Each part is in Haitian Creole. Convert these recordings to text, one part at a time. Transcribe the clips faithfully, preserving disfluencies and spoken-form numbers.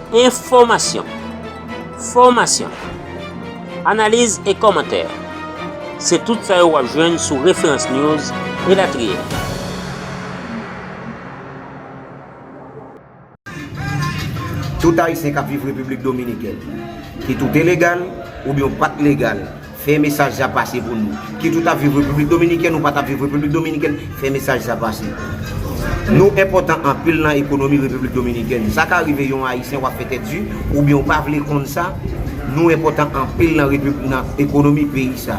Enfòmasyon, fòmasyon, analiz e kòmantè, se tout sa yo w ap jwenn sou Referans News elatriye. Tout Ayisyen k ap viv Repiblik Dominikèn, kit ou te legal oubyen w pa t legal, fè mesaj sa pase pou nou. Kit ou t ap viv Repiblik Dominikèn ou pa t ap viv Repiblik Dominikèn, fè mesaj sa pase. Nou enpòtan anpil nan ekonomi Repiblik Dominikèn. Sa ka rive yon Ayisyen w ap fè tèt di, oubyen w pa vle konn sa, nou enpòtan anpil nan repib-, nan ekonomi peyi sa.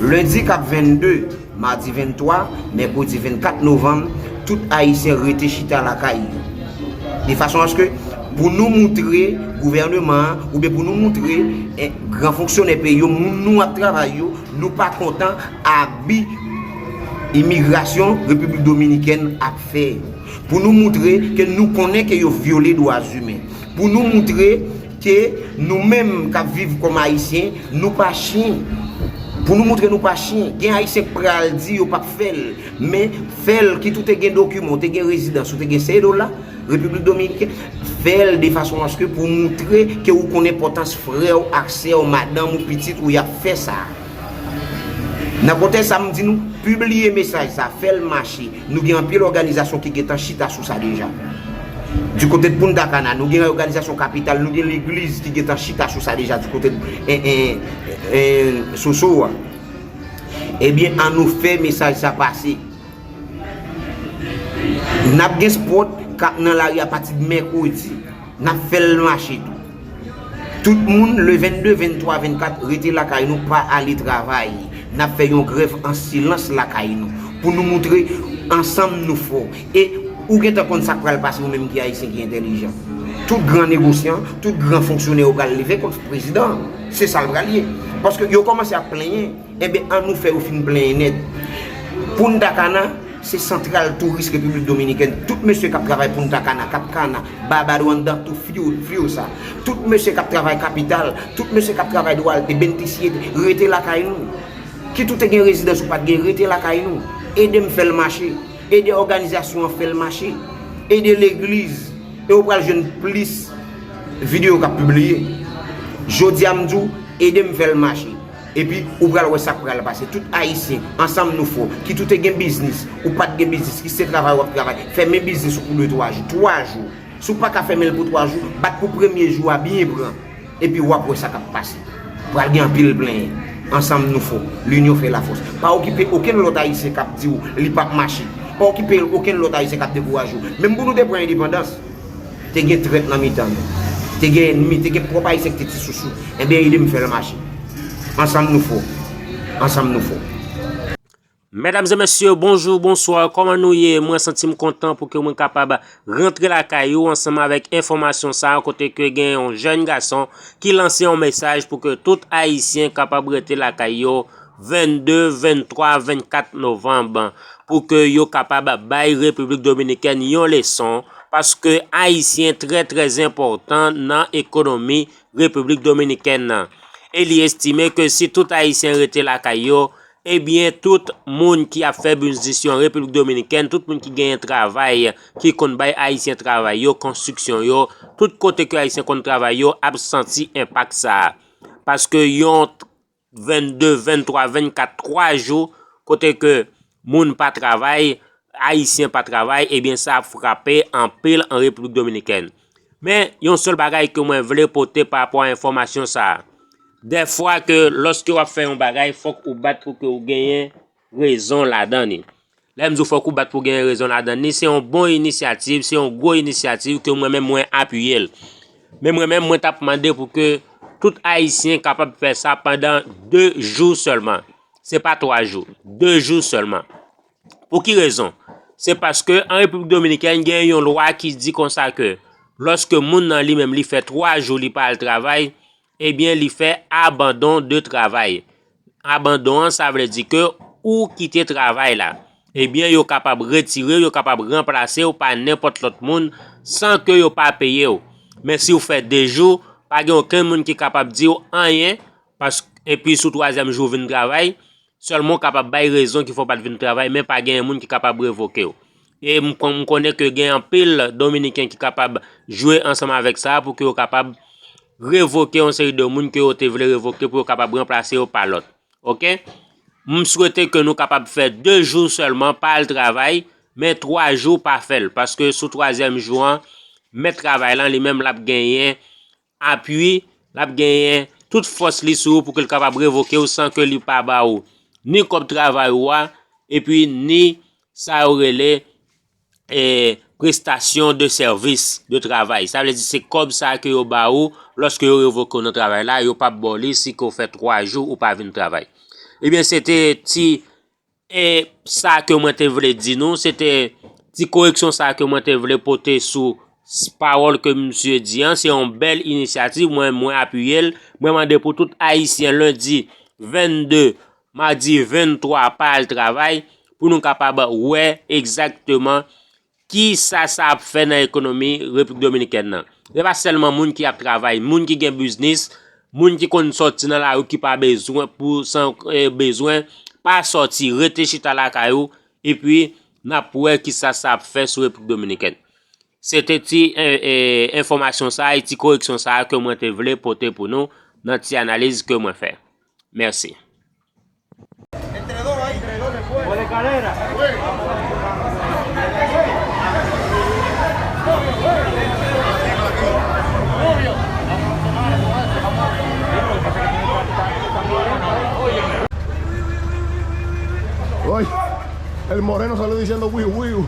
Lendi k ap vennde, madi venntwa, mèkredi vennkat novanm, tout Ayisyen rete chita lakay yo. De fason aske pou nou moutre gouvèneman an, oubyen pou nou moutre, eh, gran fonksyonè peyi yo, moun nou ap travay yo, nou pa kontan abi imigrasyon Repiblik Dominikèn ap fè yo. Pou nou moutre ke nou konnen ke yo vyole dwa imen. Pou nou moutre ke nou menm k ap viv kòm Ayisyen, nou pa chen. Pou nou moutre nou pa chen. Gen Ayisyen k pral di yo p ap fè l, men fè l, kit ou te gen dokiman, ou te gen rezidans, ou te gen sedola, Repiblik Dominikèn, fè l de fason aske pou w moutre ke ou konn enpòtans frè w ak sè w, madanm ou, pitit ou, y ap fè sa. Nan kontèks sa, m di nou, pibliye mesaj sa, fè l mache. Nou gen anpil òganizasyon ki gentan chita sou sa deja. Du kote de Punta Cana, nou gen òganizasyon kapital, nou gen legliz ki gentan chita sou sa deja du kote de, en, en, en, Soso a. Ebyen, an nou fè mesaj sa pase. N ap gen spòt k ap nan lari apati de mèkredi. N ap fè l mache tou. Tout moun, le vennde, venntwa, vennkat, rete lakay nou, pa ale travay. N ap fè yon grèv an silans lakay nou, pou nou moutre ansanm nou fò. E ou gentan konn sa k pral pase, ou menm ki Ayisyen ki entèlijan. Tout gran negosyan, tout gran fonksyonè yo pral leve kont prezidan an. Se sa l pral ye. Paske yo kòmanse ap plenyen. Enben, an nou fè yo fin plenyen nèt. Punta Cana, se santral touris Repiblik Dominikèn. Tout mesye k ap travay Punta Cana, Cap Cana, Barbado anndan, tou fyo, fyo sa. Tout mesye k ap travay kapital, tout mesye k ap travay Duarte, Bentisiete, rete lakay nou. Kit ou te gen rezidans ou pa t gen, rete lakay nou. Ede m fè l mache. Ede òganizasyon an fè l mache. Ede legliz. E ou pral jwenn plis videyo k ap pibliye. Jodi a m di w, ede m fè l mache. Epi ou pral wè sa k pral pase. Tout Ayisyen, ansanm nou fò. Kit ou te gen biznis, ou pa t gen biznis, kit se travay w ap travay, fèmen biznis ou pou de twa jou. Twa jou. Si w pa ka fèmen l pou twa jou, bat pou premye jou a byen pran. Epi w ap wè sa k ap pase. Pral gen anpil plenyen. Ansanm nou fò. Linyon fè lafòs. Pa okipe okenn lòt Ayisyen k ap di w li p ap mache. Pa okipe okenn lòt Ayisyen k ap dekouraje w. Menm pou nou te pran endepandans, te gen trèt nan mitan nou. Te gen ènmi, te gen pwòp Ayisyen ki te ti sousou. Ebyen, ede m fè l mache. Ansanm nou fò. Ansanm nou fò. Medam e mesye, bonjou, bonswa, kòman nou ye? Mwen santi m kontan pou ke mwen kapab rantre lakay ou ansanm avèk enfòmasyon sa a, kote ke gen yon jèn gason ki lanse yon mesaj pou ke tout Ayisyen kapab rete lakay yo vennde, venntwa, vennkat novanm, pou ke yo kapab bay Repiblik Dominikèn yon leson, paske Ayisyen trè, trè enpòtan nan ekonomi Repiblik Dominikèn nan. E li estime ke si tout Ayisyen rete lakay yo, ebyen, tout moun ki ap fè biznis yo an Repiblik Dominikèn, tout moun ki genyen travay, ki konn bay Ayisyen travay yo, konstriksyon yo, tout kote ke Ayisyen konn travay yo, ap santi enpak sa a. Paske yon vennde, venntwa, vennkat, twa jou, kote ke moun pa travay, Ayisyen pa travay, ebyen, sa ap frape anpil an Repiblik Dominikèn. Men, yon sèl bagay ke mwen vle pote pa rapò a enfòmasyon sa a. Dèfwa ke lòske w ap fè yon bagay, fòk ou bat pou ke w genyen rezon ladan li. Lè m di w fòk ou bat pou w genyen rezon ladan li, se yon bon inisyativ, se yon gwo inisyativ ke mwen menm mwen apiye l. Men mwen menm, mwen t ap mande pou ke tout Ayisyen kapab fè sa pandan de jou sèlman. Se pa twa jou, de jou sèlman. Pou ki rezon? Se paske an Repiblik Dominikèn, gen yon lwa ki di konsa ke lòske moun nan li menm li fè twa jou li pa al travay, ebyen, li fè abandon de travay. Abandon an, sa vle di ke ou kite travay la. Ebyen, yo kapab retire w, yo kapab ranplase w pa nenpòt lòt moun san ke yo pa peye w. Men si w fè de jou, pa gen okenn moun ki kapab di w anyen, pas-, epi sou twazyèm jou w vin travay, sèlman w kapab bay rezon ki fè w pa t vin travay, men pa genyen moun ki kapab revoke w. E m kon-, m konnen ke gen anpil Dominiken ki kapab jwe ansanm avèk sa pou ke yo kapab revoke yon seri de moun ke yo te vle revoke pou yo kapab ranplase yo pa lòt. Oke? M swete ke nou kapab fè de jou sèlman pa al travay, men twa jou pa fè l, paske sou twazyèm jou an, mèt travay lan li menm l ap genyen apui, l ap genyen tout fòs li sou ou pou ke l kapab revoke w san ke li pa ba ou ni kòb travay ou a, epi ni sa yo rele, e, prestasyon de sèvis, de travay. Sa vle di se kòb sa ke yo ba ou lòske yo revoke w nan travay la, yo p ap ba w li si ke w fè twa jou ou pa vin travay. Ebyen, se te ti e sa ke mwen te vle di nou, se te ti koreksyon sa ke mwen te vle pote sou s-, pawòl ke misye di an. Se yon bèl inisyativ, mwen, mwen apiye l. Mwen mande pou tout Ayisyen lendi vennde, madi venntwa pa al travay, pou nou kapab wè egzakteman kisa sa ap fè nan ekonomi Repiblik Dominikèn nan. Se pa sèlman moun ki ap travay, moun ki gen biznis, moun ki konn sòti nan lari ki pa bezwen pou san, eh, bezwen, pa sòti, rete chita lakay ou, epi n ap wè kisa sa ap fè sou Repiblik Dominikèn. Se te ti, eh, eh, enfòmasyon sa a, e ti koreksyon sa a ke mwen te vle pote pou nou nan ti analiz ke mwen fè. Mèsi. Entre dos ahí. Por la escalera. Oye, el moreno salió diciendo wiu, wiu.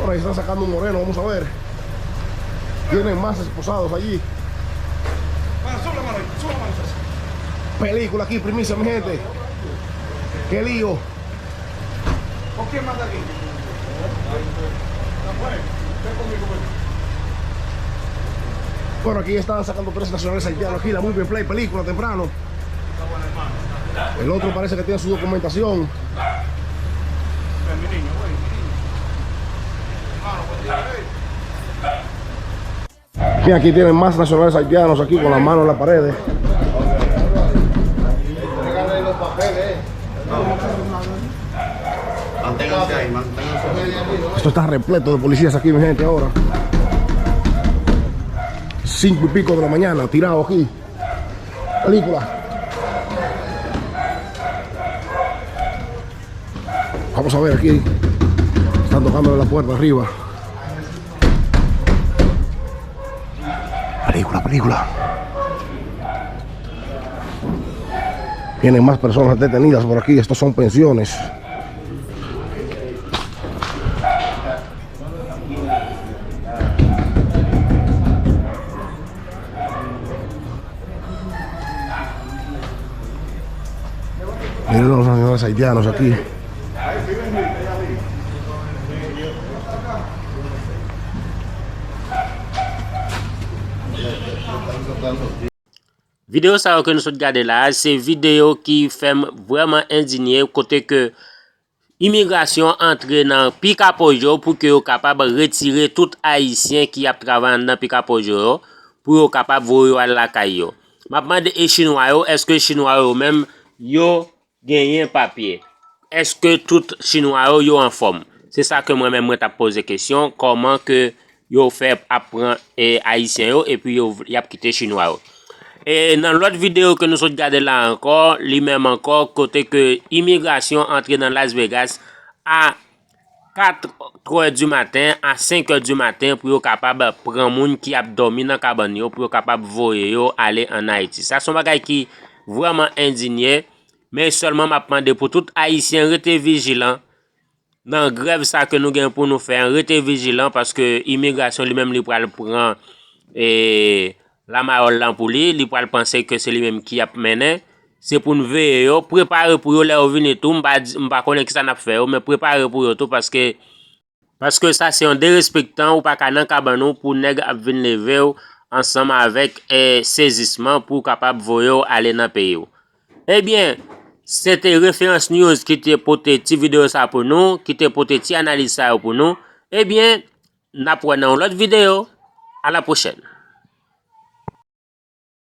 Por ahí están sacando un moreno, vamos a ver. Tienen más esposados allí. Película aquí, primicia, mi gente. Qué lío. Bueno, aquí están sacando tres nacionales haitianos aquí, la movie play, película temprano. El otro parece que tiene su documentación. Bien, aquí tienen más nacionales haitianos aquí con las manos en las paredes. Esto está repleto de policías aquí, mi gente, ahora. Cinco y pico de la mañana, tirado aquí. Película. Vamos a ver aquí. Están tocando la puerta arriba. Película, película. Tienen más personas detenidas por aquí. Estos son pensiones. Miren los nacionales haitianos aquí. Videyo sa yo ke nou sot gade la a, se videyo ki fè m vrèman endinye, kote ke imigrasyon antre nan Picapojo pou ke yo kapab retire tout Ayisyen ki ap travay anndan Picapojo yo, pou yo kapab voye yo al lakay yo. M ap mande, e Chinwa yo, èske Chinwa yo menm, yo genyen papye? Èske tout Chinwa yo, yo anfòm? Se sa ke mwen menm, mwen t ap poze kesyon, kòman ke yo fè ap pran, e, Ayisyen yo, epi yo, y ap kite Chinwa yo. E nan lòt videyo ke nou sot gade la ankò, li menm ankò, kote ke imigrasyon antre nan Las Vegas a kat trè di maten, a senk è di maten, pou yo kapab pran moun ki ap dòmi nan kabann yo, pou yo kapab voye yo ale ann Ayiti. Sa se yon bagay ki vrèman endinye, men sèlman m ap mande pou tout Ayisyen rete vijilan nan grèv sa ke nou gen pou nou fè an, rete vijilan, paske imigrasyon li menm li pral pran, e, lamayòl lan pou li, li pral panse ke se li menm ki ap mennen. Se pou n veye yo, prepare pou yo lè yo vini tou, m pa di, m pa konnen kisa n ap fè yo, men prepare pou yo tou, paske, paske sa se yon derespektan, ou pa ka nan kabann ou pou nèg ap vin leve w ansanm avèk, e, sezisman pou w kapab voye w ale nan peyi w. Ebyen, se te Referans News ki te pote ti videyo sa pou nou, ki te pote ti analiz sa yo pou nou. Ebyen, n ap wè nan yon lòt videyo. A la pwochèn.